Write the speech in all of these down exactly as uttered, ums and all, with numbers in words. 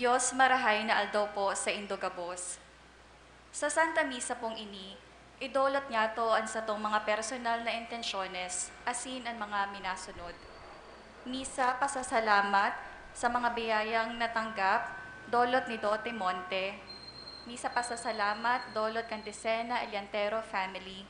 Dios, marahay na aldaw po sa indo gabos. Sa Santa Misa pong ini, idolot niyato an satong mga personal na intensyones asin an mga minasunod. Misa pasasalamat sa mga biyayang natanggap, dolot ni Dote Monte. Misa pasasalamat, dolot kan Decena Eliantero family.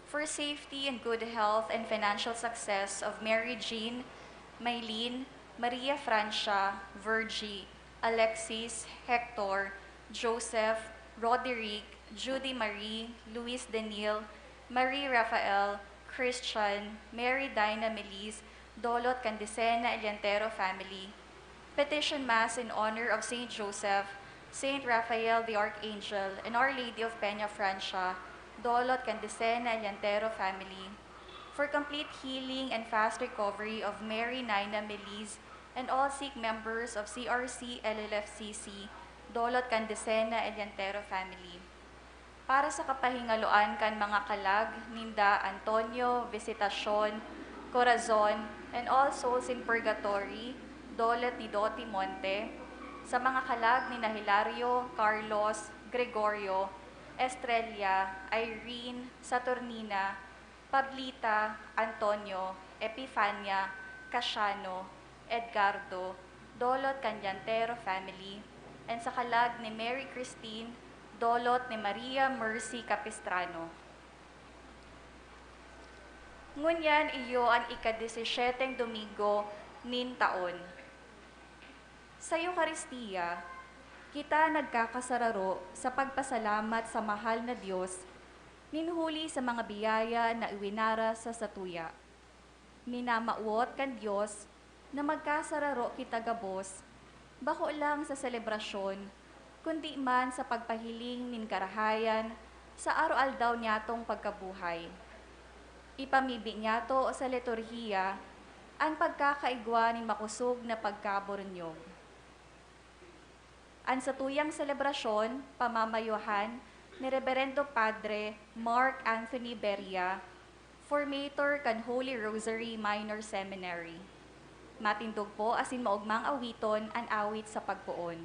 For safety and good health and financial success of Mary Jean, Maylene, Maria Francia, Virgie, Alexis, Hector, Joseph, Roderick, Judy Marie, Luis Daniel, Marie Rafael, Christian, Mary Dinah Meliz, dolot kan Decena Eliantero family. Petition Mass in honor of Saint Joseph, Saint Raphael the Archangel, and Our Lady of Peña Francia, dolot kan Decena Eliantero family. For complete healing and fast recovery of Mary Nina Meliz and all sick members of C R C L L F C C, dolot kan Decena Eliantero family. Para sa kapahingaloan kan mga kalag ninda Antonio, Visitacion, Corazon, and all souls in purgatory, dolot ni Dote Monte, sa mga kalag nina Hilario, Carlos, Gregorio, Estrella, Irene, Saturnina, Pablita, Antonio, Epifania, Casiano, Edgardo, dolot kan Eliantero family, and sa kalag ni Mary Christine, dolot ni Maria Mercy Capistrano. Ngunyan iyo an ika-disyesete Domingo nin taon. Sa Eukaristia, kita nagkakasararo sa pagpasalamat sa mahal na Dios nin huli sa mga biyaya na iwinara sa satuya. Minamawot kan Dios na magkasararo kita gabos, bako lang sa selebrasyon, kundi man sa pagpahiling nin karahayan sa aroaldaw niyatong pagkabuhay. Ipamibi niyato sa liturhiya an pagkakaigwa nin makosog na pagkaburunyog. An satuyang selebrasyon pamamayohan ni Reberendo Padre Mark Anthony Beria, formator kan Holy Rosary Minor Seminary. Matindog po asin maogmang awiton an awit sa pagpoon.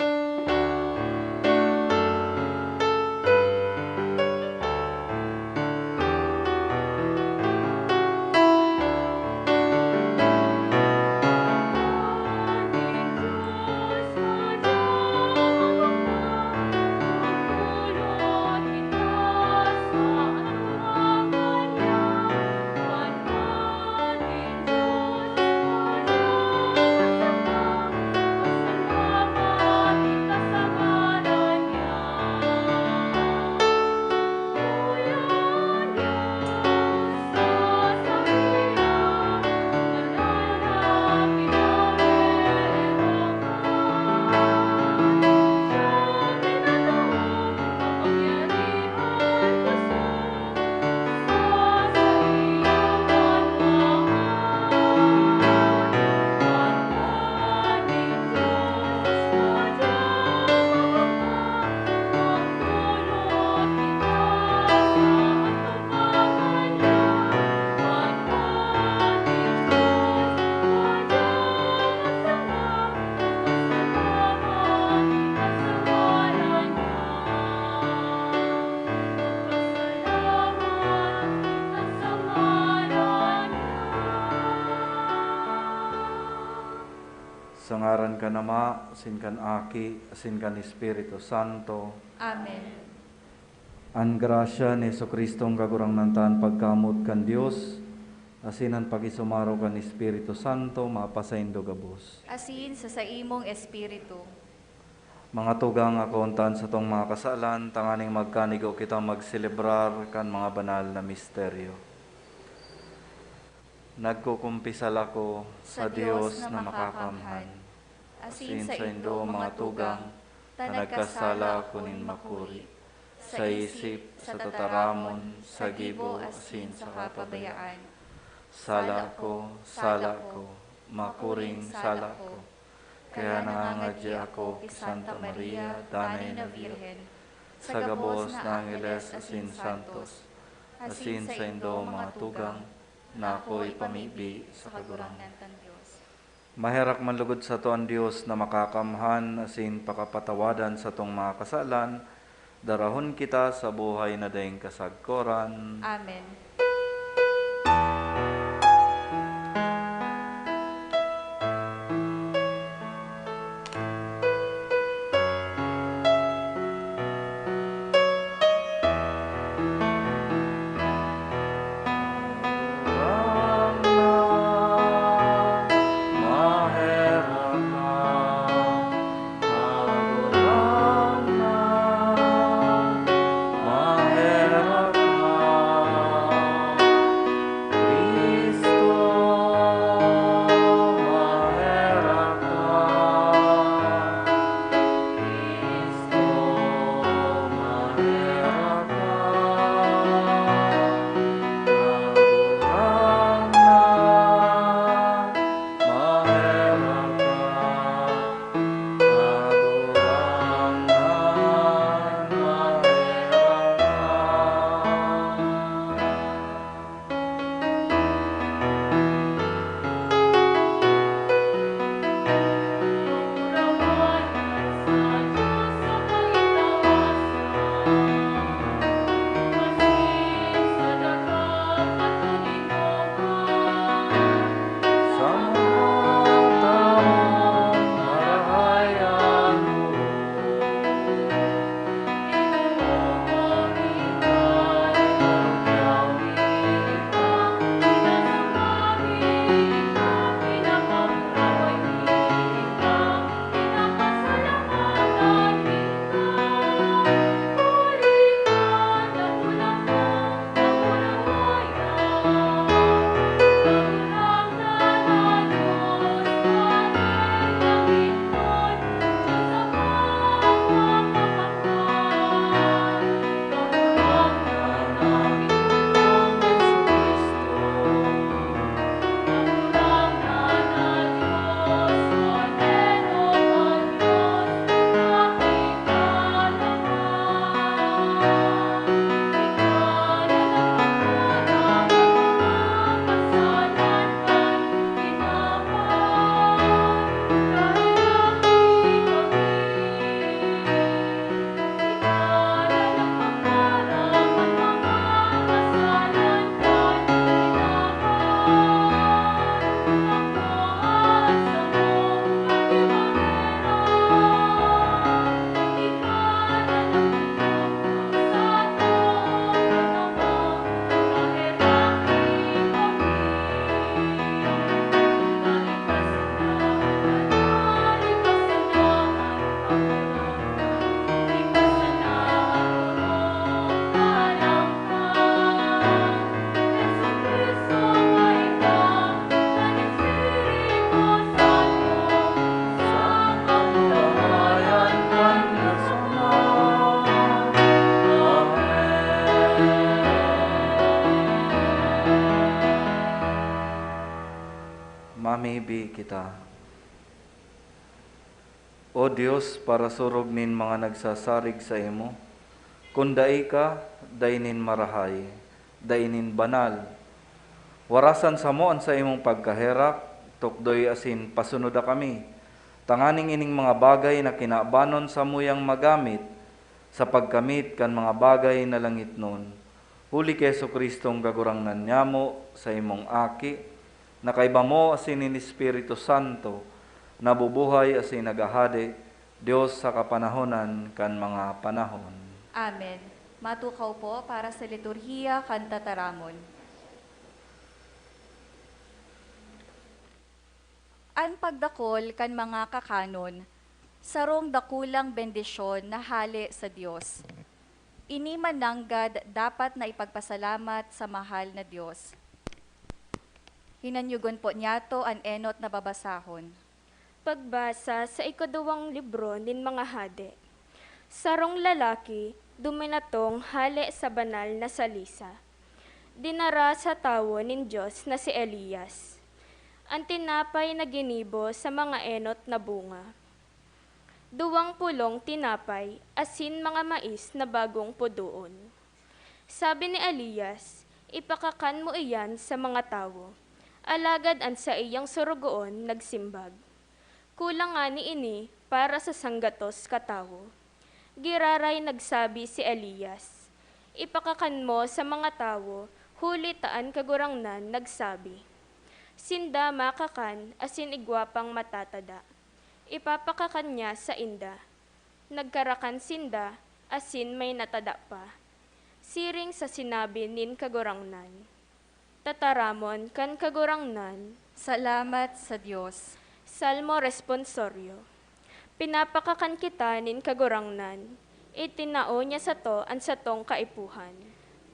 Sa ngaran kan Ama, asin kan Aki, asin kan Espiritu Santo. Amen. An grasya ni Jesu-Cristong Kagurangnan ta, an pagkamoot kan Dios, asin an pakisumaro kan Espiritu Santo mapasaindo gabos. Asin sa saimong espiritu. Mga tugang, akoon ta an satong mga kasalan, tanganing magkanigo kita magselebrar kan mga banal na misteryo. Nagkukumpisal ako sa Dios na makakamhan, asin saindo, mga tugang, ta nagkasala ako nin makuri, sa isip, sa tataramon, sa gibo, asin sa kapabayaan. Sala ko, sala ko, makuring sala ko. Kaya nangangadyi ako ki Santa Maria, Danay na Birhen, sa gabos na angeles asin santos, asin saindo, mga tugang, na ako ipamibi sa Kagurangnan kan Dios. Maherak man lugod sato an Dios na makakamhan asin pakapatawadan satong mga kasalan, darahon kita sa buhay na daing kasagkoran. Amen. Mamibi kita. O Dios, parasurog nin mga nagsasarig saimo, kun dai ka, dai nin marahay, dai nin banal. Warasan samo an saimong pagkaherak, tukdoy asin pasunoda kami, tanganing ining mga bagay na kinabanon samuyang magamit sa pagkamit kan mga bagay na langitnon. Huli ki Jesu-Cristong Kagurangnan nyamo, saimong Aki, na kaiba mo asin nin Espiritu Santo, nabubuhay asin naghahade, Dios sa kapanahonan kan mga panahon. Amen. Matukaw po para sa liturhiya kan tataramon. An pagdakol kan mga kakanon, sarong dakulang bendisyon na hale sa Dios. Ini man nanggad dapat na ipagpasalamat sa mahal na Dios. Hinanyugon po niyato an enot na babasahon. Pagbasa sa ikaduwang libro nin mga Hade. Sarong lalaki duminatong hale sa banal na salisa. Dinara sa tawo nin Dios na si Elias an tinapay na ginibo sa mga enot na bunga. Duwang pulong tinapay asin mga mais na bagong pudoon. Sabi ni Elias, "Ipakakan mo iyan sa mga tawo." Alagad an saiyang sorogoon nagsimbag, "Kulang ngani ini para sa sanggatos katawo." Giraray nagsabi si Elias, "Ipakakan mo sa mga tawo, huli ta an Kagurangnan nagsabi, 'Sinda makakan asin igwa pang matatada.'" Ipapakakan niya sainda. Nagkarakan sinda, asin may natada pa, siring sa sinabi nin Kagurangnan. Tataramon kan Kagurangnan. Salamat sa Dios. Salmo Responsorio. Pinapakakan kita nin Kagurangnan, itinao niya sato an satong kaipuhan.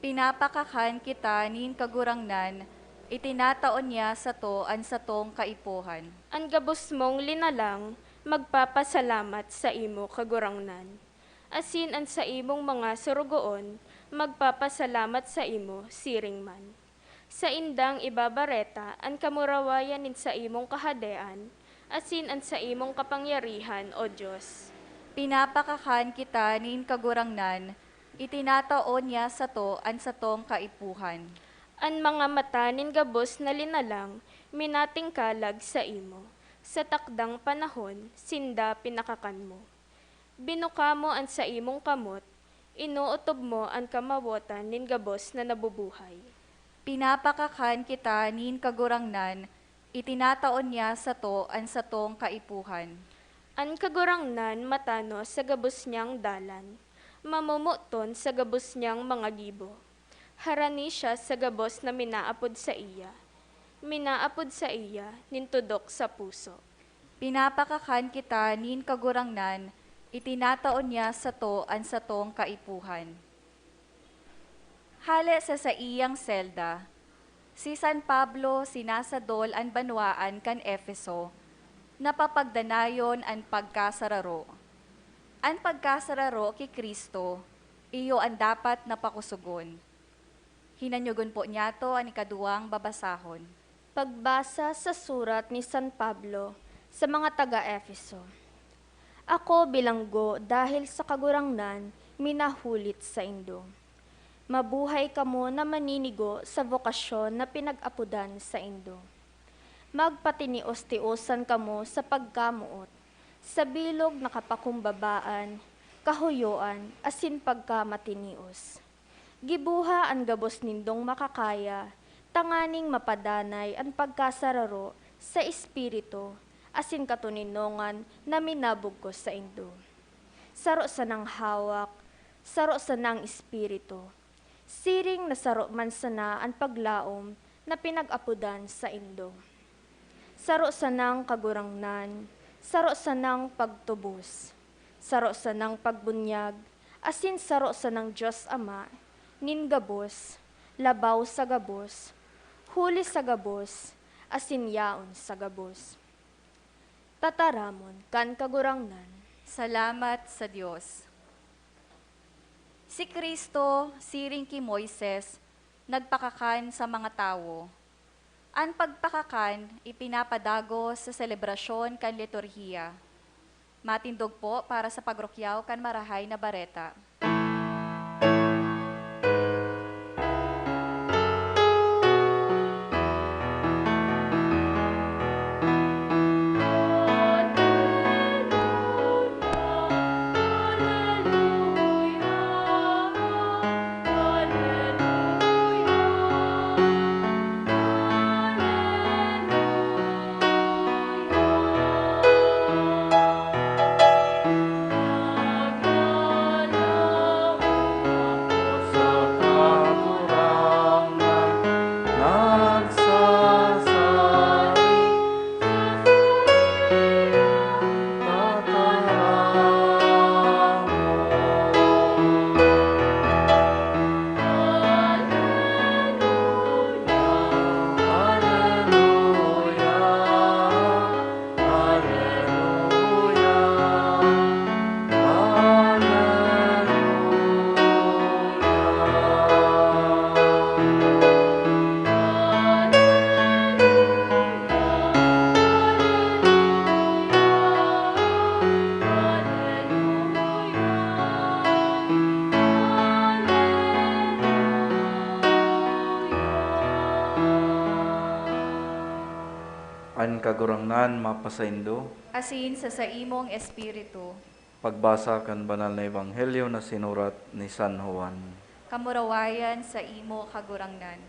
Pinapakakan kita nin Kagurangnan, itinatao niya sato an satong kaipuhan. An gabos mong linalang magpapasalamat saimo, Kagurangnan, asin an saimong mga sorogoon magpapasalamat saimo siring man. Saindang ibabareta an kamurawayan nin saimong kahadean asin an saimong kapangyarihan, O Dios. Pinapakakan kita nin Kagurangnan, itinatao niya sato an satong kaipuhan. An mga mata nin gabos na linalang minatingkalag saimo. Sa takdang panahon, sinda pinakakan mo. Binuka mo an saimong kamot, inootob mo an kamawotan nin gabos na nabubuhay. Pinapakakan kita nin Kagurangnan, itinatao niya sato an satong kaipuhan. An Kagurangnan matanos sa gabos niyang dalan, mamomoton sa gabos niyang mga gibo. Harani siya sa gabos na minaapod saiya, minaapod saiya nin tudok sa puso. Pinapakakan kita nin Kagurangnan, itinatao niya sato an satong kaipuhan. Hale sa saiyang selda, si San Pablo sinasadol an banwaan kan Efeso, na papagdanayon an pagkasararo. An pagkasararo ki Cristo, iyo an dapat na pakosogon. Hinanyogon po niyato an ikaduwang babasahon. Pagbasa sa surat ni San Pablo sa mga taga-Efeso. Ako bilanggo dahil sa Kagurangnan minahulit saindo. Mabuhay kamo na maninigo sa bokasyon na pinag-apodan saindo. Magpatinios-tiosan kamo sa pagkamoot, sa bilog na kapakumbabaan, kahuyoan, asin pagkamatinios. Giboha an gabos nindong makakaya, tanganing mapadanay an pagkasararo sa espiritu asin katoninongan na minabugkos saindo. Saro sanang hawak, saro sanang espiritu, siring na saro man sana an paglaom na pinag-apodan saindo. Saro sanang Kagurangnan, saro sanang pagtubos, saro sanang pagbunyag, asin saro sanang Dios Ama, nin gabos, labaw sa gabos, huli sa gabos, asin yaon sa gabos. Tataramon kan Kagurangnan. Salamat sa Dios. Si Cristo, siring ki Moises, nagpakakan sa mga tawo. An pagpakakan ipinapadagos sa selebrasyon kan liturhiya. Matindog po para sa pagrukyaw kan Marahay na Bareta. Kagurangnan mapasaindo. Asin sa saimong espiritu. Pagbasa kan Banal na Ebanghelyo na sinurat ni San Juan. Kamurawayan sa imo, Kagurangnan.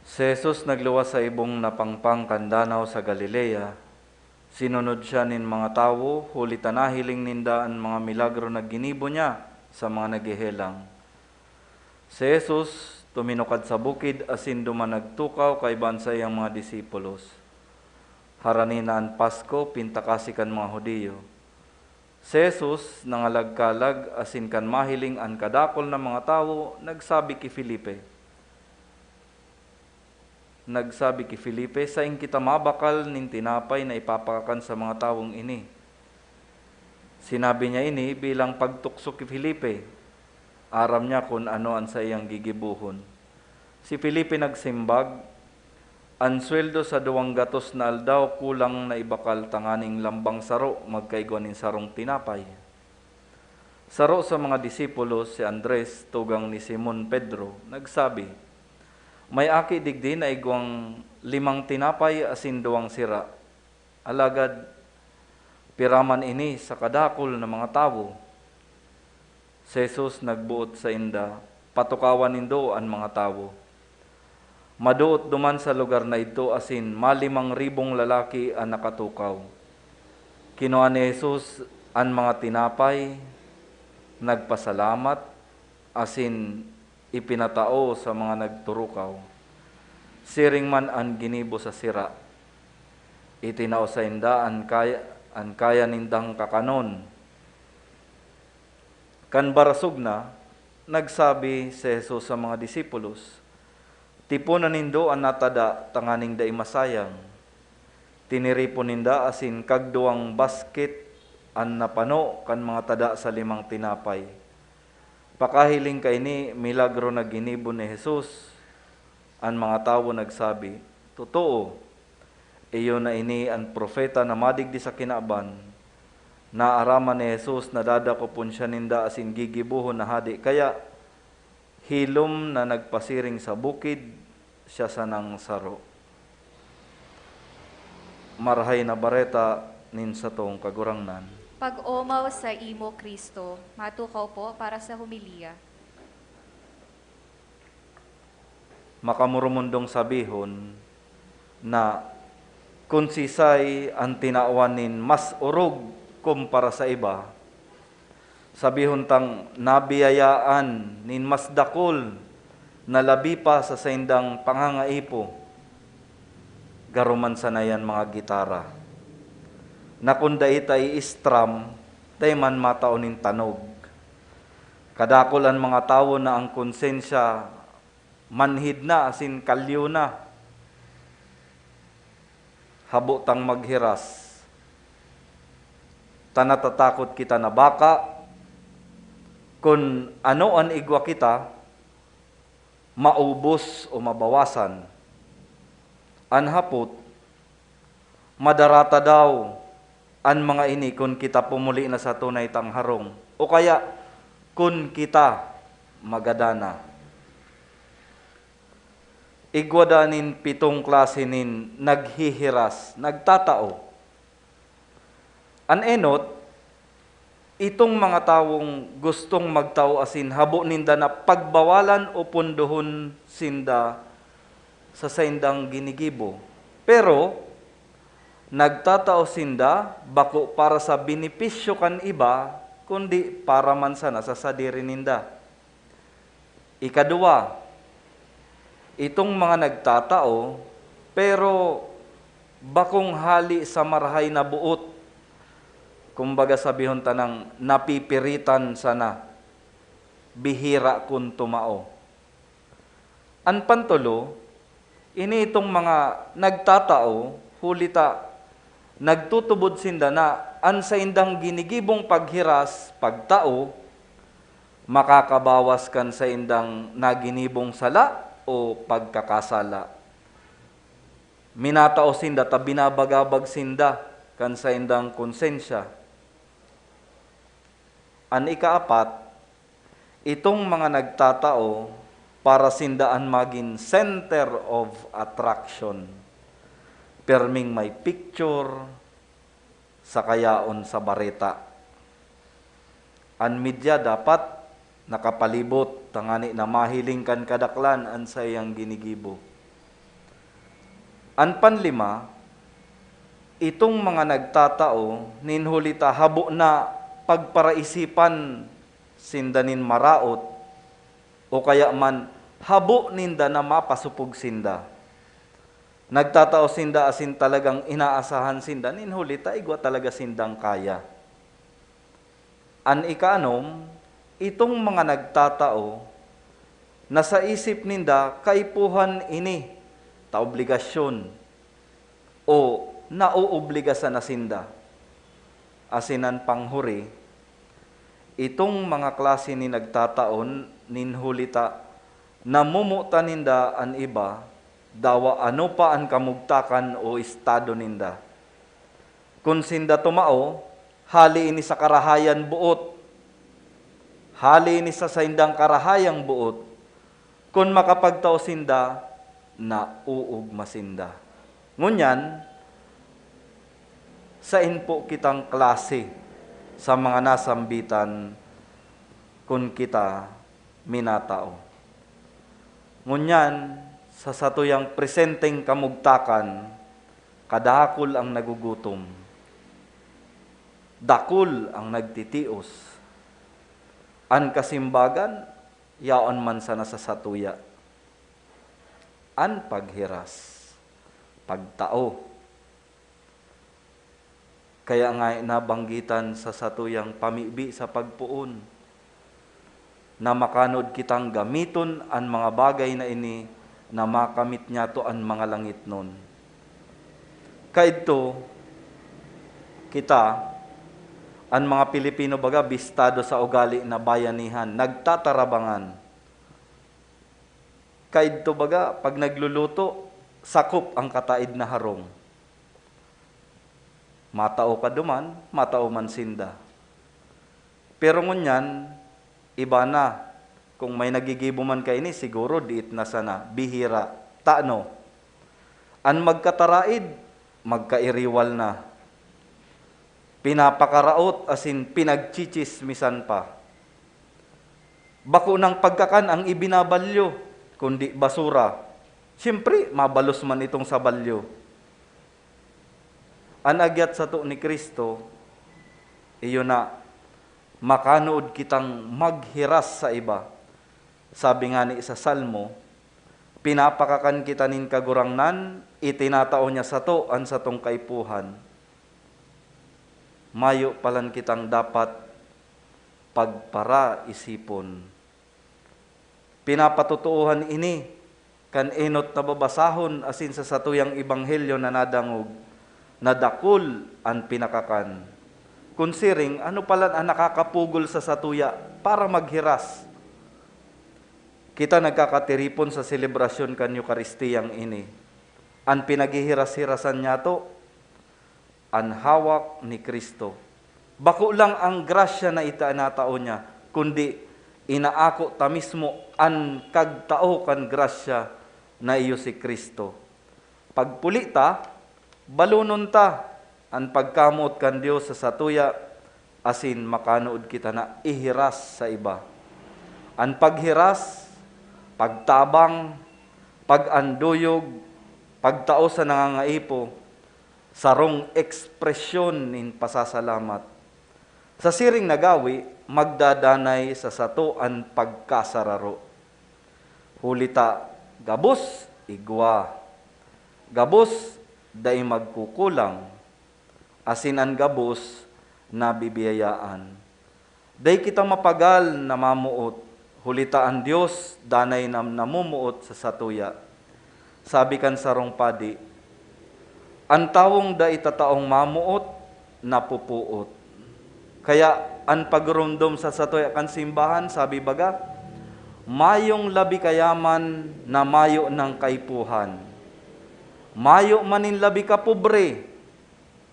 Si Jesus nagluwas sa ibong napangpang kan danaw sa Galilea. Sinunod siya nin mga tawo, huli ta nahiling ninda an mga milagro na ginibo niya sa mga naghehelang. Si Jesus tuminukad sa bukid asin duman nagtukaw kaiba an saiyang mga disipulos. Harani na an Pasko, pintakasi kan mga Judio. Si Jesus nangalagkalag asin kan mahiling an kadakul na mga tawo, nagsabi ki Felipe, nagsabi ki Felipe, "Saen kita mabakal nin tinapay na ipapakakan sa mga tawong ini?" Sinabi niya ini bilang pagtukso ki Felipe. Aram niya kun ano an saiyang gigibohon. Si Felipe nagsimbag, "An sweldo sa duwang gatos na aldaw kulang na ibakal tanganing lambang saro magkaigwa nin sarong tinapay." Saro sa mga disipulos, si Andres, tugang ni Simon Pedro, nagsabi, "May aki digdi na igwang limang tinapay asin duwang sira. Alagad pira man ini sa kadakul na mga tawo?" Si Jesus nagboot sainda, "Patukawan nindo an mga tawo." Madoot duman sa lugar na idto asin malimang ribong lalaki an nakatukaw. Kinua ni Jesus an mga tinapay, nagpasalamat, asin ipinatao sa mga nagturukaw. Siring man an ginibo sa sira. Itinao sainda an kaya, an kaya nindang kakanon. Kan barasog na, nagsabi si Jesus sa mga disipulos, "Tiponan nindo an natada tanganing dai masayang." Tiniripon ninda asin kagduwang basket an napano kan mga tada sa limang tinapay. Pakahiling kaini, milagro na ginibo ni Jesus. An mga tawo nagsabi, "Totoo, iyo na ini an propeta na madigdi sa kinaban." Naaraman ni Jesus na dadakopon siya ninda asin gigibohon na hade, kaya hilom na nagpasiring sa bukid siya sanang saro. Marahay na Bareta nin satong Kagurangnan. Pag-omaw sa imo, Cristo. Matukaw po para sa homilya. Makamurumundong sabihon na kun sisay an tinawan nin mas orog kumpara sa iba, sabihon tang nabiyayaan nin mas dakul na labi pa sa saindang pangangaipo. Garo man sana yan mga gitara, na kun dai ta i-strum, dai man matao nin tanog. Kadakul an mga tawo na ang konsensya manhid na asin kalyo na. Habo tang maghiras. Ta natatakot kita na baka kun ano an igwa kita, maubos o mabawasan. An hapot, madarata daw an mga ini kun kita pumuli na sa tunay tang harong, o kaya kun kita magadan na. Igwa daa nin pitong klase nin naghihiras, nagtatao. An enot, itong mga tawong gustong magtao asin habo ninda na pagbawalan o pondohon sinda sa saindang ginigibo. Pero, nagtatao sinda bako para sa benepisyo kan iba, kundi para man sana sa sadiri ninda. Ikaduwa, itong mga nagtatao, pero bakong hali sa marahay na boot, kumbaga sabihon tanang napipiritan sana, bihira kun tumao. An pantolo, ini itong mga nagtatao, huli ta nagtutubod sinda na an saindang ginigibong paghiras, pagtao, makakabawas kan saindang naginibong sala o pagkakasala. Minatao sinda ta binabagabag sinda kan saindang konsensya. An ikaapat, itong mga nagtatao, para sinda an magin center of attraction. Pirming may picture sa kayaon sa bareta. An media dapat nakapalibot tangani na mahiling kan kadaklan an saiyang ginigibo. An panlima, itong mga nagtatao nin huli ta habo na pagparaisipan sinda nin maraot o kaya man habo ninda na mapasupog sinda. Nagtatao sinda asin talagang inaasahan sinda nin huli ta igwa talaga sindang kaya. An ikaanom, itong mga nagtatao na sa isip ninda kaipuhan ini ta obligasyon o naoobligasan na sinda. Asin an panghuri, itong mga klase ni nagtatao nin huli ta namomotan ninda an iba, dawa ano pa an kamugtakan o estado ninda. Kun sinda tumao, hali ini sa karahayan boot. Hali ini sa saindang karahayang boot. Kun makapagtao sinda, nauugma sinda. Ngunyan, saen po kitang klase sa mga nasambitan kun kita minatao. Ngunyan, sa satuyang presenteng kamugtakan, kadakul ang nagugutom, dakul ang nagtitios. An kasimbagan, yaon man sana sa satuya. An paghiras, pagtao. Kaya nga nabanggitan sa satuyang pamibi sa pagpoon, na makanood kitang gamiton an mga bagay na ini na makamit niyato an mga langitnon. Kaidto, kita, an mga Pilipino baga bistado sa ugali na bayanihan, nagtatarabangan. Kaidto baga, pag nagluluto, sakop ang kataid na harong. Matao ka duman, matao man sinda. Pero ngunyan, iba na. Kung may nagigibo man kaini, siguro diit na sana, bihira. Tano? An magkataraid, magkairiwal na. Pinapakaraot asin pinagchichismisan pa. Bako nang pagkakan ang ibinabalyo, kundi basura. Siyempre, mabalos man itong sa balyo. An agyat sato ni Cristo, iyo na, makanood kitang maghiras sa iba. Sabi ngani sa Salmo, "Pinapakakan kita nin Kagurangnan, itinatao niya sato an satong kaipuhan." Mayo palan kitang dapat pagparaisipon. Pinapatotoohan ini kan enot na babasahon asin sa satuyang ebanghelyo na nadangog, na dakul an pinakakan. Kun siring, ano palan an nakakapugol sa satuya para maghiras? Kita nagkakatiripon sa selebrasyon kan Eukaristiyang ini. An pinaghihiras-hirasan niyato, an hawak ni Cristo. Bako lang an grasya na itinatao niya, kundi inaako ta mismo an kagtao kan grasya na iyo si Cristo. Pagpuli ta, balonon ta an pagkamoot kan Dios sa satuya, asin makanood kita na ihiras sa iba. An paghiras, pagtabang, pag-anduyog, pagtao sa nangangaipo, sarong ekspresyon nin pasasalamat. Sa siring na gawi, magdadanay sa sato an pagkasararo. Huli ta, gabos, igwa. Gabos, dai magkukulang. Asin an gabos, nabibiyayaan. Dai kita mapagal na mamoot, huli ta an Dios danay na namomoot sa satuya. Sabi kan sarong padi, "An tawong dai tataong mamoot, napopoot." Kaya an pagromdom sa satuya kan simbahan, sabi baga, "Mayong labi kayaman na mayo nang kaipuhan. Mayo man nin labi kapobre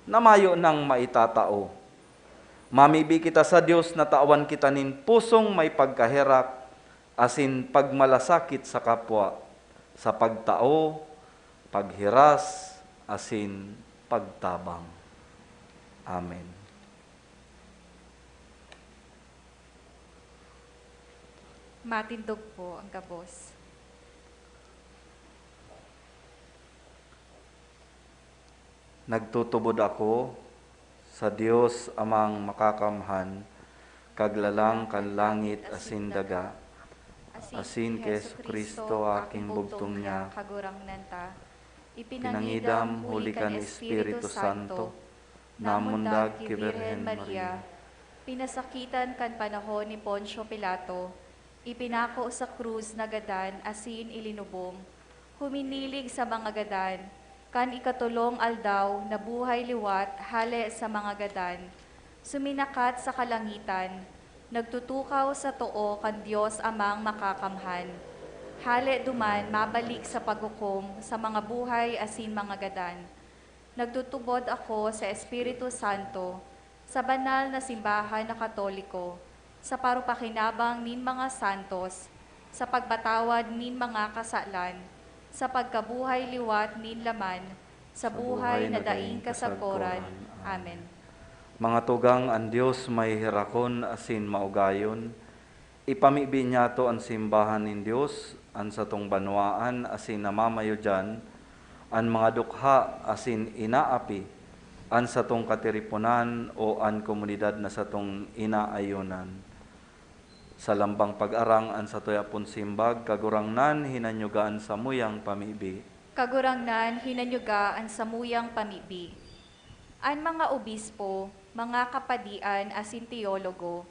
na mayo nang maitatao." Mamibi kita sa Dios na tawan kita nin pusong may pagkaherak, asin pagmalasakit sa kapwa, sa pagtao, paghiras, asin pagtabang. Amen. Matindog po ang gabos. Nagtutubod ako sa Dios Amang Makakamhan, Kaglalang kan langit asin daga, asin ki Jesu-Cristo, aking bugtong niya, Kagurangnan ta. Ipinangidam huli kan Espiritu Santo, namundag ki Birhen Maria, pinasakitan kan panahon ni Poncio Pilato, ipinako sa krus na gadan asin ilinubong, huminilig sa mga gadan, kan ikatolong aldaw nabuhay liwat hale sa mga gadan, suminakat sa kalangitan, nagtutukaw sa too kan Dios Amang Makakamhan. Hale duman mabalik sa paghukom sa mga buhay asin mga gadan. Nagtutubod ako sa Espiritu Santo, sa banal na simbahan na Katoliko, sa parupakinabang nin mga santos, sa pagpatawad nin mga kasalan, sa pagkabuhay liwat nin laman, sa buhay na daing kasagkoran. Amen. Mga tugang, an Dios maheherakon asin maugayon. Ipamibi niyato an simbahan nin Dios, an satong banwaan asin namamayo diyan, an mga dukha asin inaapi, an satong katiriponan o an komunidad na satong inaayonan. Sa lambang pag-arang an satuya pon simbag, Kagurangnan, hinanyuga an samuyang pamibi. Kagurangnan, hinanyuga an samuyang pamibi. An mga obispo, mga kapadian asin teologo,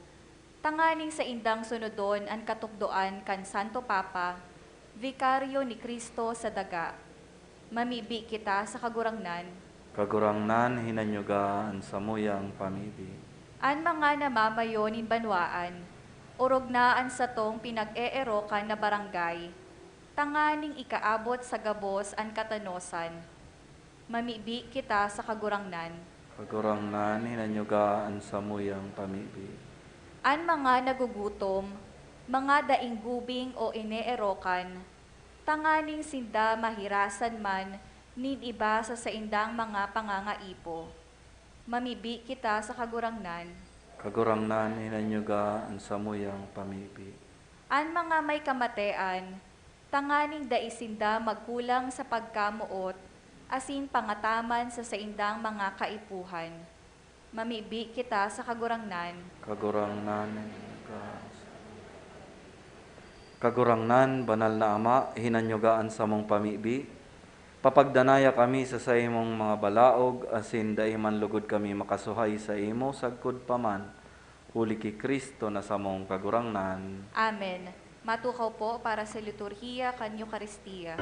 tanganing saindang sunodon an katukdoan kan Santo Papa, Vikaryo ni Cristo sa daga. Mamibi kita sa Kagurangnan. Kagurangnan, hinanyuga an samuyang pamibi. An mga namamayo nin banwaan, orog na an satong pinag-eerokan na barangay, tanganing ikaabot sa gabos an katanosan. Mamibi kita sa Kagurangnan. Kagurangnan, hinanyuga an samuyang pamibi. An mga nagugutom, mga daing gubing o ineerokan, tanganing sinda mahirasan man nin iba sa saindang mga pangangaipo. Mamibi kita sa Kagurangnan. Kagurangnan, hinanyuga an samuyang pamibi. An mga may kamatean, tanganing dai sinda magkulang sa pagkamoot asin pangataman sa saindang mga kaipuhan. Mamibi kita sa Kagurangnan. Kagurangnan, hinanyuga. Kagurangnan, Banal na Ama, hinanyuga an samong pamibi. Papagdanaya kami sa saimong mga balaog, asin dai man lugod kami makasuhay saimo sagkod pa man, huli ki Cristo na samong Kagurangnan. Amen. Matukaw po para sa liturhiya kan Eukaristia.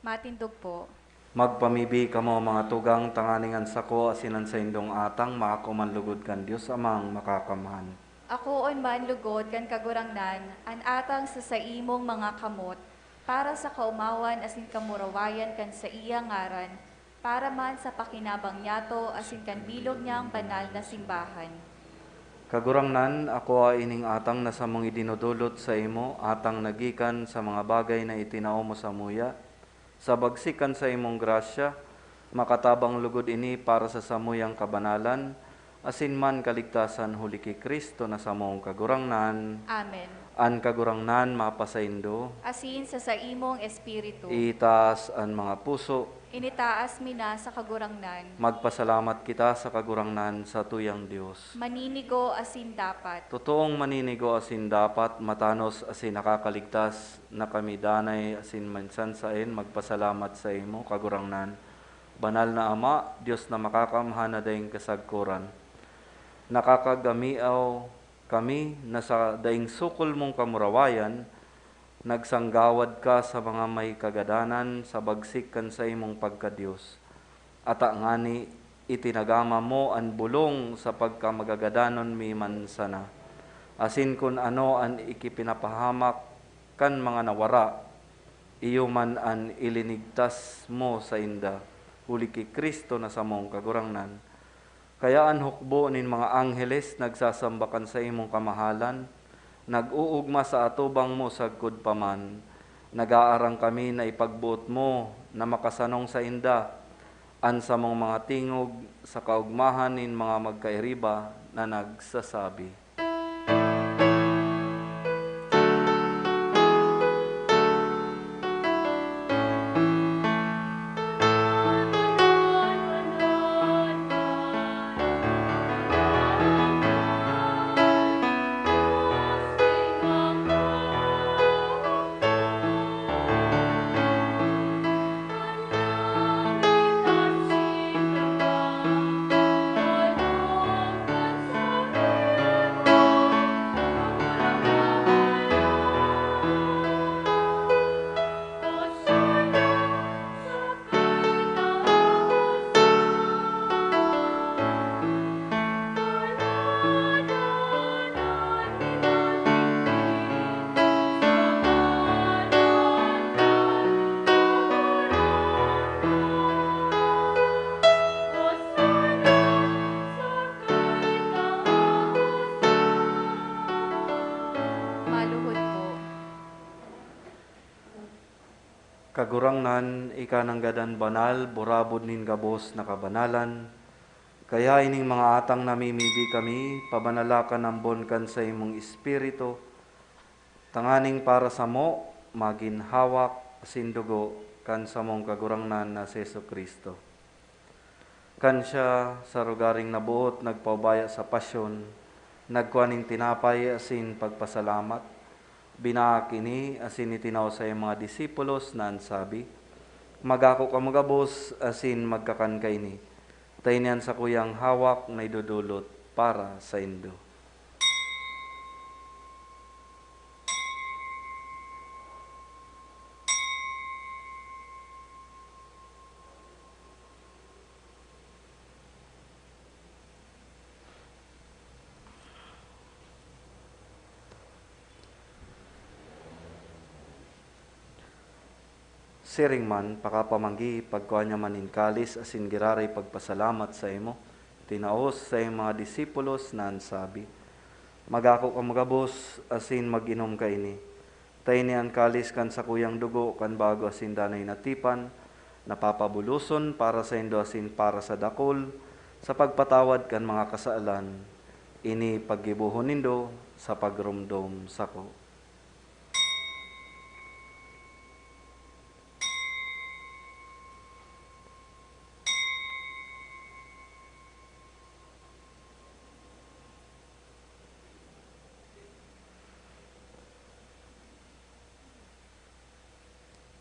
Matindog po. Magpamibi kamo, mga tugang, tanganing an sako asin an saindong atang maako man lugod kan Dios Amang Makakamhan. Akoon man lugod kan Kagurangnan an atang sa saimong mga kamot, para sa kaomawan asin kamurawayan kan saiyang ngaran, para man sa pakinabang niyato asin kan bilog niyang banal na simbahan. Kagurangnan, akoa ining atang na samong idinodolot saimo, atang na gikan sa mga bagay na itinao mo samuya, sa bagsik kan saimong grasya, makatabang lugod ini para sa samuyang kabanalan, asin man kaligtasan huli ki Cristo na samong Kagurangnan. Amen. An Kagurangnan mapasaindo. Asin sa saimong espiritu. Itaas an mga puso. Initaas mi na sa Kagurangnan. Magpasalamat kita sa Kagurangnan, satuyang Dios. Maninigo asin dapat. Totoong maninigo asin dapat, matanos asin nakakaligtas na kami danay asin minsan saen magpasalamat saimo, Kagurangnan. Banal na Ama, Dios na makakamhan na daing kasagkoran. Nakakagamiaw kami na sa daing sukol mong kamurawayan, nagsanggawad ka sa mga may kagadanan sa bagsik kan saimong pagka-Dios. Ata ngani, itinagama mo an bolong sa pagkamagagadanon mi man sana. Asin kun ano an ikipinapahamak kan mga nawara, iyo man an ilinigtas mo sainda, huli ki Cristo na samong Kagurangnan. Kaya an hukbo nin mga angheles nagsasamba kan saimong kamahalan, nag-oogma sa atubang mo sagkod pa man. Nag-aarang kami na ipagboot mo na makasanong sainda an samong mga tingog sa kaogmahan nin mga magkairiba na nagsasabi. Maluhod po. Kagurangnan, ika nanggad an banal, burabod nin gabos na kabanalan. Kaya ining mga atang namimibi kami, pabanala kan ambon kan saimong Espiritu, tanganing para samo magin hawak asin dugo kan samong Kagurangnan na si Jesu-Cristo. Kan siya, sa rogaring naboot, nagpaubaya sa pasyon, nagkua nin tinapay asin pagpasalamat, binaak ini asin itinao sa iyang mga disipulos na an sabi, "Magako kamo gabos asin magkakan kaini, ta ini an sakuyang hawak na idodolot para saindo." Siring man, pakapamanggi, pagkua niya man nin kalis asin giraray pagpasalamat saimo, tinaos sa iyang mga disipulos na an sabi, "Magako kamo gabos asin mag-inom kaini. Ta ini an kalis kan sakuyang dugo kan bago asin danay na tipan, na papabuloson para saindo asin para sa dakul, sa pagpatawad kan mga kasalan. Ini paggibohon nindo sa pagromdom sako."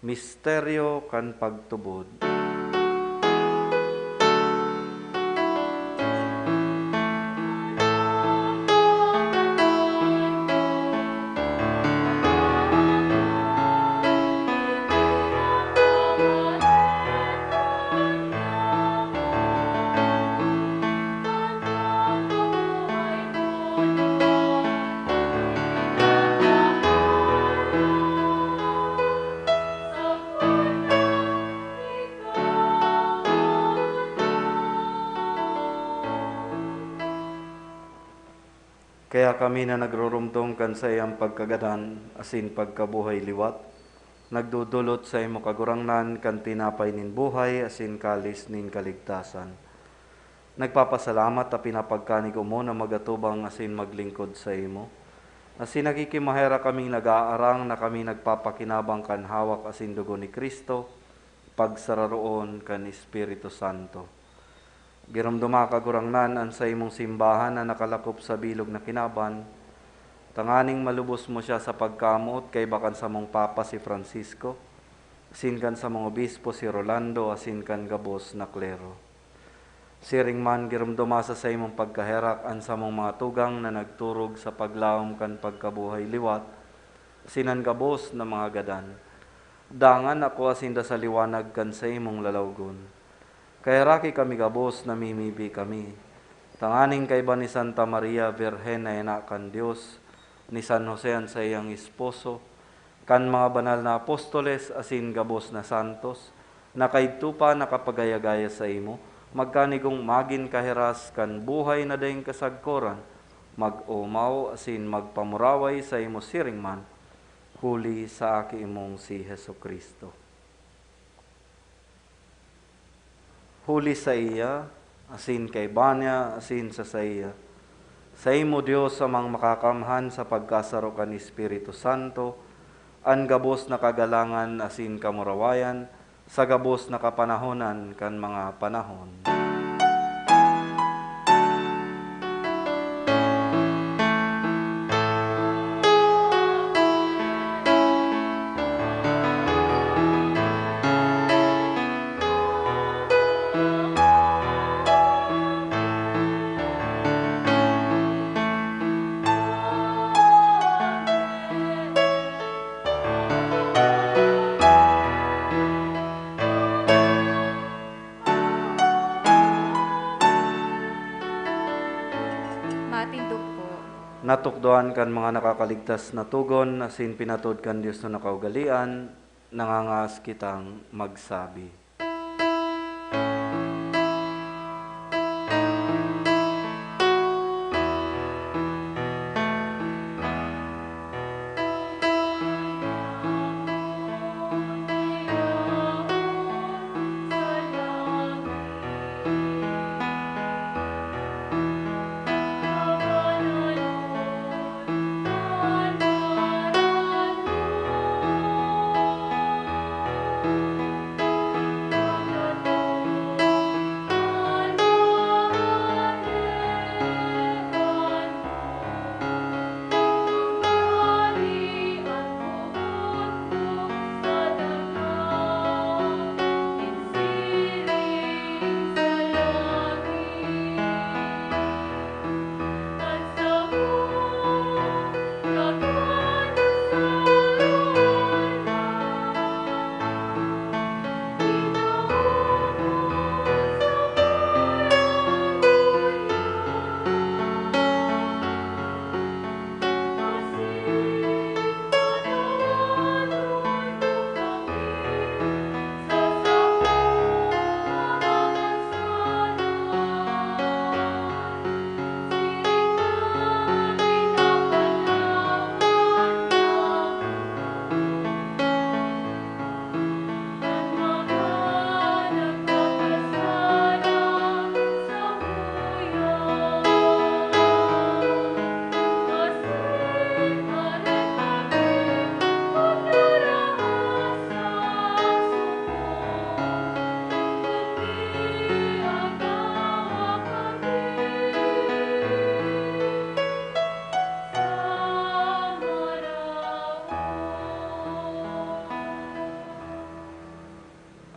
Misteryo kan pagtubod. Kaya kami na nagrurumdom kan saiyang pagkagadan asin pagkabuhay liwat, nagdodolot saimo, Kagurangnan, kan tinapay nin buhay asin kalis nin kaligtasan. Nagpapasalamat ta pinapagkanig mo na magatubang asin maglingkod saimo. Asin nakikimaherak kaming nag-aarang na kami nagpapakinabang kan hawak asin dugo ni Cristo, pagsararoon kan Espiritu Santo. Giromdoma, Kagurangnan, an saimong simbahan na nakalakop sa bilog na kinaban, tanganing malubos mo siya sa pagkamoot kaiba kan samong Papa si Francisco, asin kan samong Obispo si Rolando, asin kan gabos na klero. Siring man, giromdoma sa saimong pagkaherak an samong mga tugang na nagturog sa paglaom kan pagkabuhay liwat, asin an gabos na mga gadan. Dangan akoa sinda sa liwanag kan saimong lalawgon. Kaheraki kami gabos, namimibi kami, tanganing kaiba ni Santa Maria Birhen na ina kan Dios, ni San Jose an saiyang esposo, kan mga banal na apostoles asin gabos na santos, na kaidto pa nakapagaya-gaya saimo, magkanigong magin kahiras kan buhay na daing kasagkoran, mag-omaw asin magpamuraway saimo siring man, huli sa Aki mong si Jesu-Cristo. Huli saiya, asin kaiba niya, asin sa saiya. Saimo, Dios, Amang Makakamhan, sa pagkasaro kan Espiritu Santo, an gabos na kagalangan asin kamurawayan, sa gabos na kapanahonan kan mga panahon. Matindog po. Natukdoan kan mga nakakaligtas na togon asin pinatod kan Dios na nakaugalian, nangangaas kitang magsabi.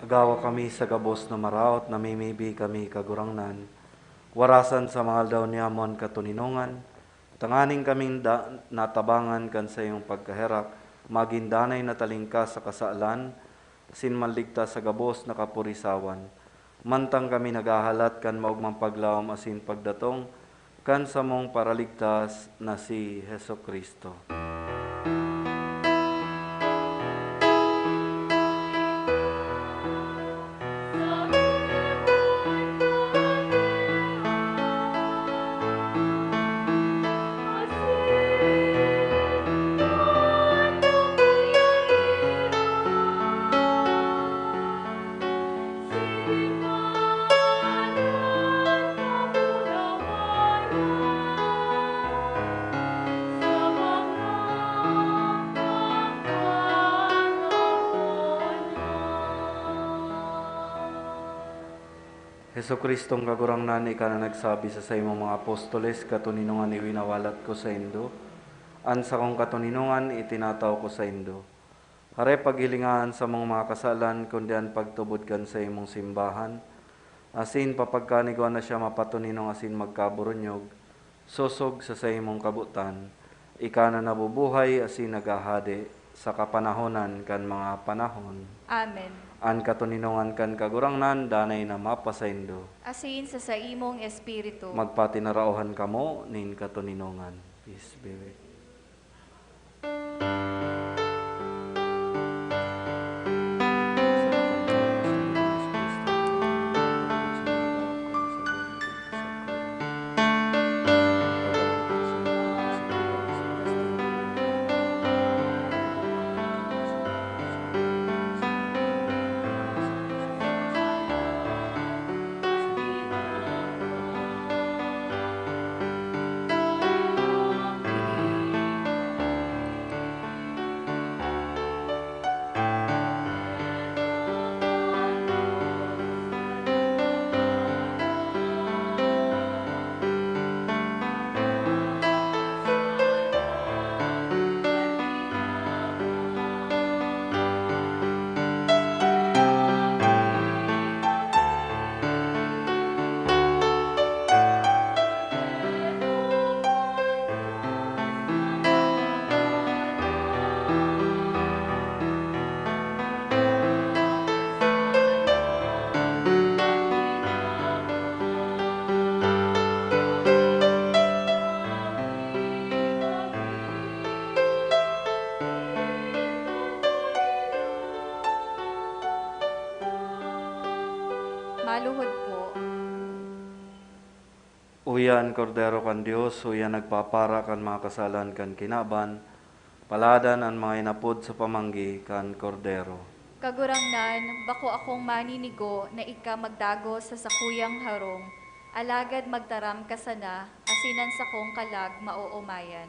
Agawa kami sa gabos na maraot, namimibi kami, Kagurangnan, warasan sa mga aldaw niyamo an katoninongan, tanganing kaming da-, natabangan kan saiyong pagkaherak, magin danay na talingkas sa kasalan, asin maligtas sa gabos na kapurisawan. Mantang kami naghahalat kan maogmang paglaom asin pagdatong kan samong Paraligtas na si Jesu-Cristo. Jesu-Cristong Kagurangnan, ika na nagsabi sa saimong mga apostoles, "Katoninongan iwinawalat ko saindo, an sakong katoninongan itinatao ko saindo." Hare paghilinga an samong mga kasalan, kundi an pagtubod kan saimong simbahan, asin papagkanigwa na siya mapatoninong asin magkaburunyog, sosog sa saimong kabotan, ika na nabubuhay asin naghahade sa kapanahonan kan mga panahon. Amen. An katoninongan kan Kagurangnan danay na mapasaindo. Asin sa saimong espiritu. Magpatinaraohan kamo nin katoninongan. Peace be with you. Maluhod po. Uya an Kordero kan Dios, uya nagpapara kan mga kasalan kan kinaban, paladan an mga inapod sa pamanggi kan Kordero. Kagurangnan, bako akong maninigo na ika magdagos sa sakuyang harong, alagad magtaram ka sana, asin an sakong kalag maoomayan.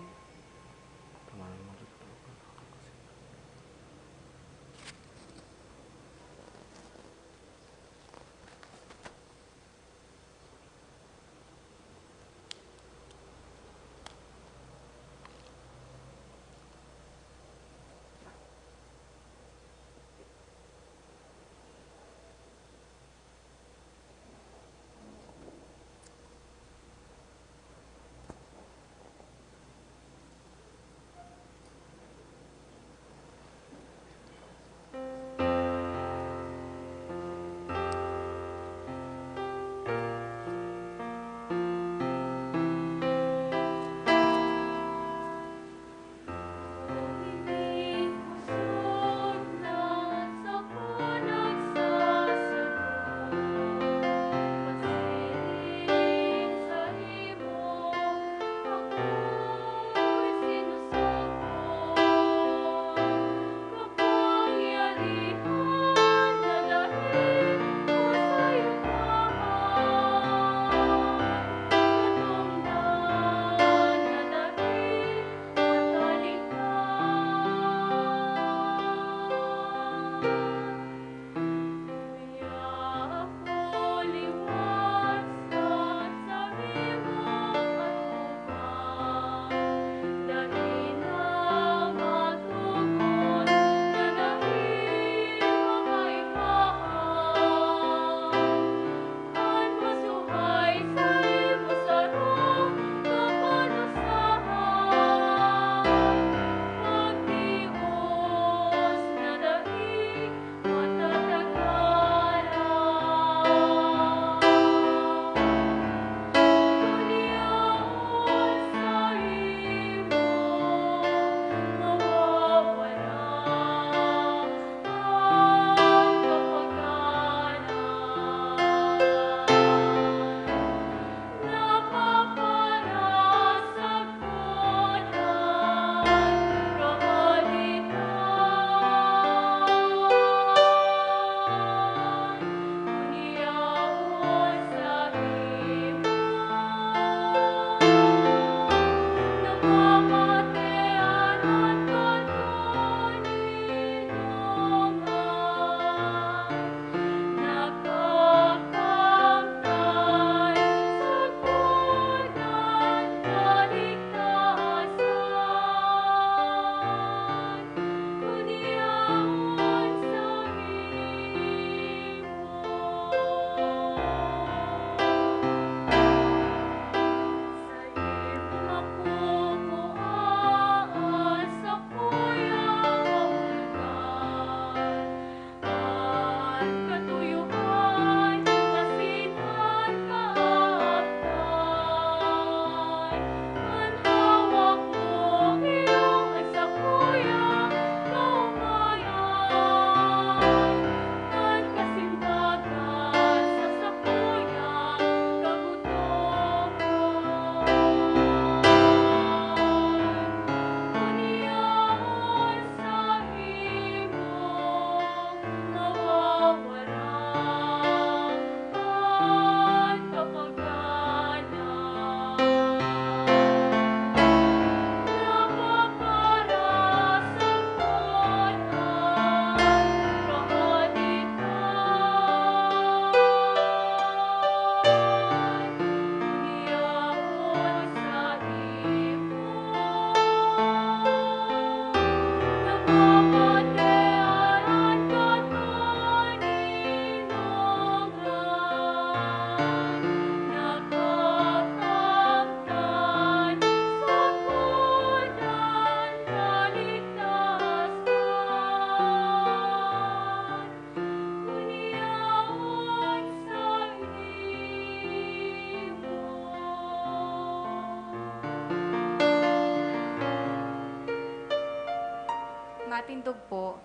Tindog po.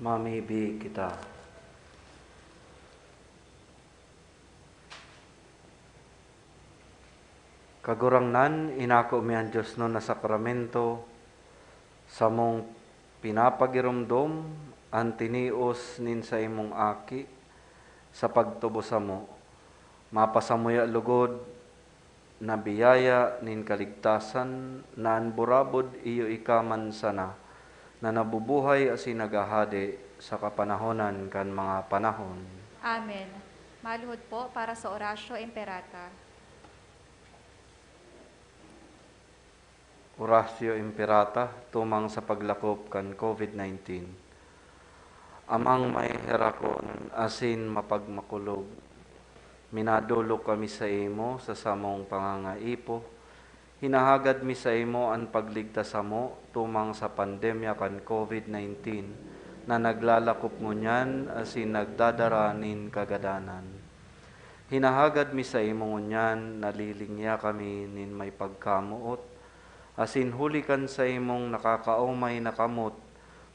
Mamibi kita. Kagurangnan, inako mi an diosnon na sakramento, samong pinapagiromdom an tinios nin saimong Aki sa pagtubos samo. Mapasamuya logod na biyaya nin kaligtasan na an burabod iyo ika man sana, na nabubuhay asin naghahade sa kapanahonan kan mga panahon. Amen. Maluhod po para sa Oratio Imperata. Oratio Imperata tumang sa paglakop kan COVID nineteen. Amang maheherakon asin mapagmakulog, minadolok kami saimo sa samong pangangaipo. Hinahagad mi saimo an pagligtas samo tumang sa pandemya kan COVID nineteen na naglalakop ngunyan asin nagdadara nin kagadanan. Hinahagad mi saimo ngunyan, nalilingya kami nin may pagkamoot, asin huli kan saimong nakakaomay na kamot,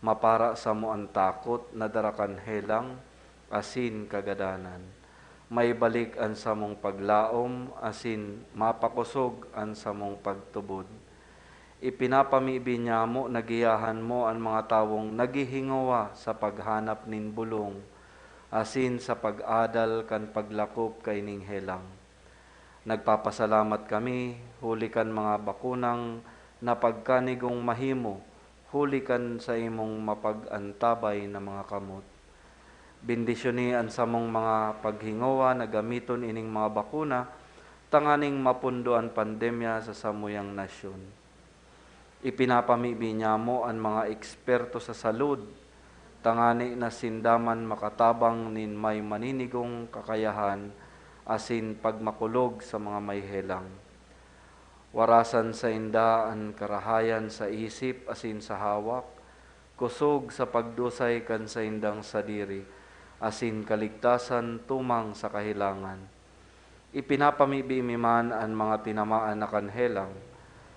mapara samo an takot na dara kan helang asin kagadanan. Maibalik an samong paglaom asin mapakosog an samong pagtubod. Ipinapamibi nyamo na giyahan mo an mga tawong naghihingowa sa paghanap nin bolong asin sa pag-adal kan paglakop kaining helang. Nagpapasalamat kami huli kan mga bakunang na pagkanigong mahimo huli kan saimong mapag-antabay na mga kamot. Bendisyoni an samong mga paghingowa na gamiton ining mga bakuna tanganing mapundo an pandemya sa samuyang nasyon. Ipinapamibi nyamo an mga eksperto sa salud, tangani na sinda man makatabang nin may maninigong kakayahan asin pagmakulog sa mga may helang. Warasan sainda an karahayan sa isip asin sa hawak, kosog sa pagdusay kan saindang sadiri, asin kaligtasan tumang sa kahelangan. Ipinapamibi mi man an mga tinamaan na kan helang,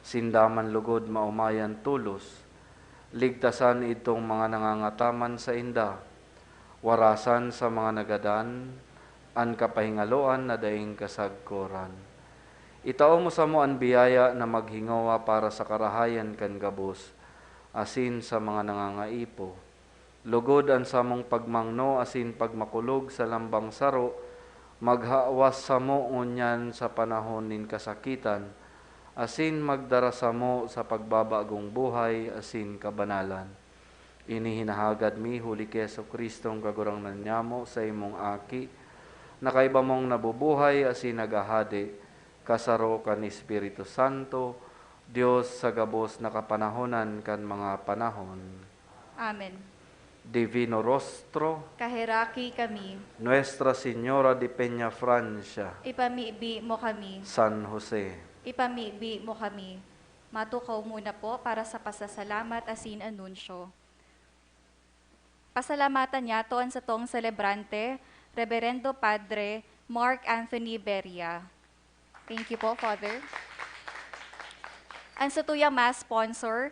sinda man lugod maomayan tolos. Ligtasan idtong mga nangangataman sainda, warasan sa mga nagadan an kapahingaloan na daing kasagkoran. Itao mo samo an biyaya na maghingowa para sa karahayan kan gabos, asin sa mga nangangaipo. Lugod an samong pagmangno asin pagmakulog sa lambang saro, maghawas samo ngunyan sa panahon nin kasakitan, asin magdara samo sa pagbabagong buhay asin kabanalan. Ini hinahagad mi huli ki Jesu-Cristong Kagurangnan nyamo, saimong Aki, na kaiba mong nabubuhay asin naghahade, kasaro kan Espiritu Santo, Dios sa gabos na kapanahonan kan mga panahon. Amen. Divino Rostro, Kaheraki kami. Nuestra Señora de Peñafrancia, Ipamibi mo kami. San Jose. Ipamibi mo kami. Matukaw muna po para sa pasasalamat asin anunsyo. Pasalamatan niyato an satong selebrante, Reberendo Padre Mark Anthony Beria. Thank you po, Father. An satuyang Mass sponsor,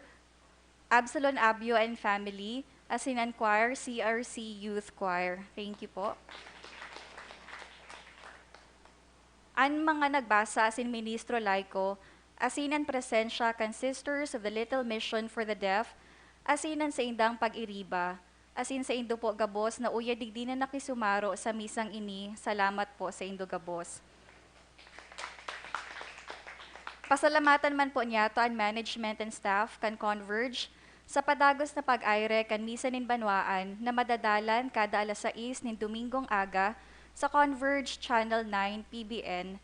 Absalon Abio and family, asin an choir, C R C Youth Choir. Thank you po. An mga nagbasa asin ministro laiko, asin an presensya kan Sisters of the Little Mission for the Deaf, asin an saindang pag-iriba, asin saindo po gabos na uya digdi na nakisumaro sa misang ini, salamat po saindo gabos. Pasalamatan man po niyato an management and staff kan Converge sa padagos na pag-aire kan Misa nin Banwaan na madadalan kada alas sais nin Domingong aga sa Converge Channel nine P B N.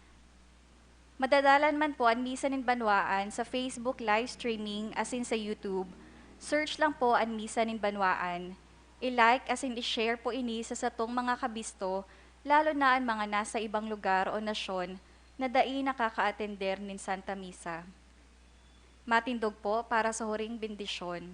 Madadalan man po an Misa nin Banwaan sa Facebook live streaming asin sa YouTube. Search lang po an Misa nin Banwaan. I-like asin i-share po ini sa satong mga kabisto, lalo na an mga nasa ibang lugar o nasyon na dai nakakaatender nin Santa Misa. Matindog po para sa huring bendisyon.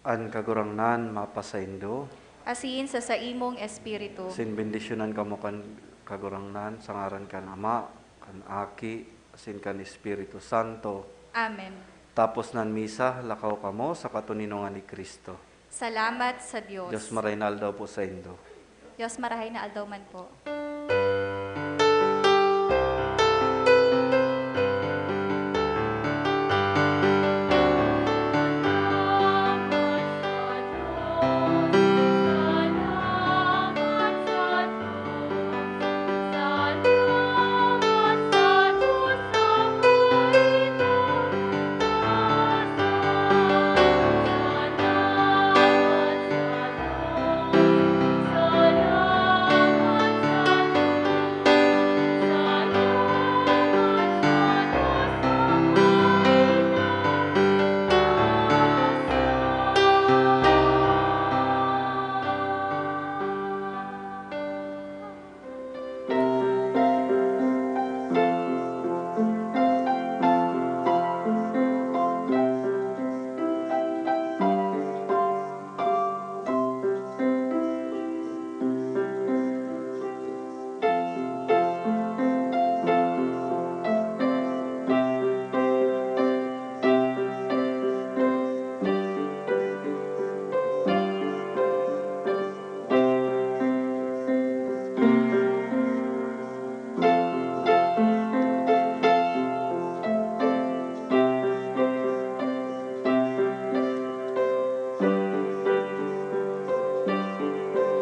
An Kagurangnan mapasaindo. Asin sa saimong espiritu. Sin bendisyonan kamo kan Kagurangnan, sa ngaran kan Ama, kan Aki, asin kan Espiritu Santo. Amen. Tapos nan misa, lakaw kamo sa katoninongan ni Cristo. Salamat sa Diyos. Diyos marahay na aldaw po saindo. Diyos marahay na aldaw man po.